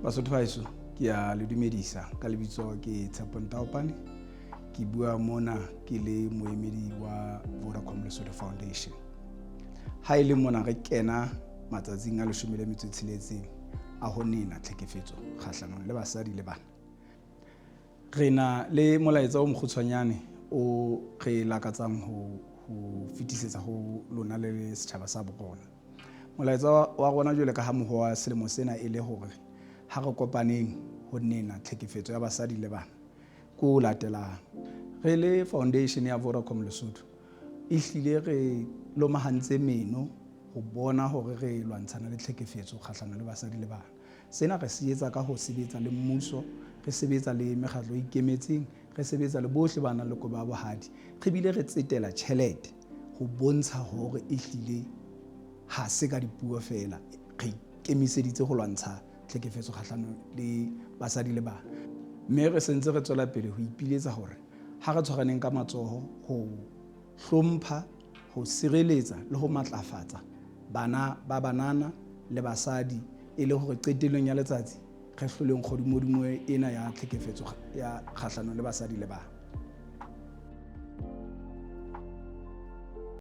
Basotho ba heso, ke a le dumedisa. Ka lebitso ke Tshepo Ntaopane, ke bua mona ke le moemedi wa Vodacom Lesotho Foundation. Ha e le mona re kena matsatsing a 16 a ho nena tlhekefetso kgahlanong le basadi le bana, re na le molaetsa o mokgutshwanyane o re lakatsang ho fetisetsa ho lona le setjhaba sa borona. Molaetsa wa rona jwale ka ha moho wa selemo sena e le hore ha re kopaneng ho nena tlhekefetso ya basadi le bana ke o latelang. Re le foundation ya Vodacom Lesotho, ehlile re lomahantse meno ho bona hore re lwantshana le tlhekefetso kgahlano le basadi le bana. Sena re se etsa ka ho sebetsa le mmuso, re sebetsa le mekgatlo e ikemetseng, re sebetsa le bohle ba nang le kobo ya bohadi, re bile re tsetela tjhelete ho bontsha hore ehlile ha se ka dipuo feela, re ikemiseditse ho lwantsha tlhekefetso kgahlano le basadi le bana. Mme re sentse re tswela pele ho ipiletsa hore ha re tshwaraneng ka matsoho ho hlompha, ho sireletsa le ho matlafatsa bana ba banana le basadi, e le hore qetellong ya letsatsi re hloleng kgodimodimo ena ya tlhekefetso ya kgahlano le basadi le bana.